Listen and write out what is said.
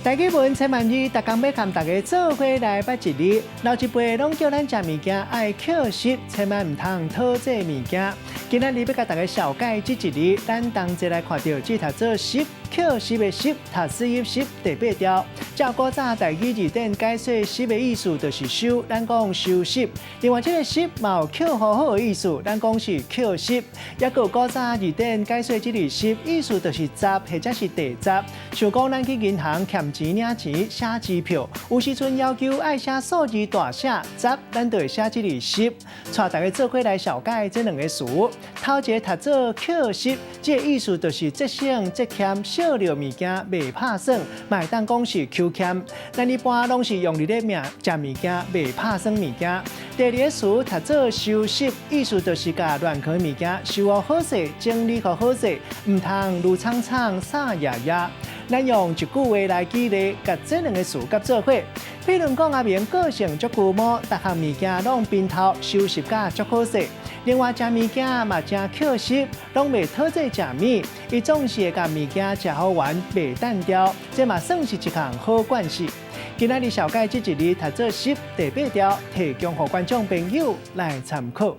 台語文千萬字，逐工欲共大家做伙來捌一字。老一輩攏叫咱食物件愛抾拾，千萬毋通討債物件。今仔日欲共大家紹介這一字，咱同齊來看著這讀做拾，抾拾的拾，讀四音十第八調。照古早台語字典解說拾的意思就是收，咱講收拾。另外這个拾嘛有抾好好的意思，咱講是抾拾。抑閣有古早字典解說這个拾意思就是十或者是第十。像講咱去銀行欠錢領錢寫支票，有時陣要求愛寫數字大寫十，咱就會寫這个十。帶大家做伙來紹介這兩个詞。頭一个讀做抾拾，這个意思就是節省節儉，惜著物件袂拍算，嘛會當講是抾儉。咱一般攏是用佇咧物食物件袂拍算物件。第二个詞讀做收拾，意思就是共亂囥物件收予好勢，整理予好勢，毋通亂氅氅散掖掖。咱用一句話來舉例，共這兩个詞佮做伙。比如講阿明個性足龜毛，逐項物件攏平頭收拾甲足好勢。另外食物件嘛誠抾拾，攏袂討債食物。伊總是會共物件食予完，袂擲掉，這嘛算是一項好慣勢。今仔日紹介這一字讀做拾第八調，提供予觀眾朋友來參考。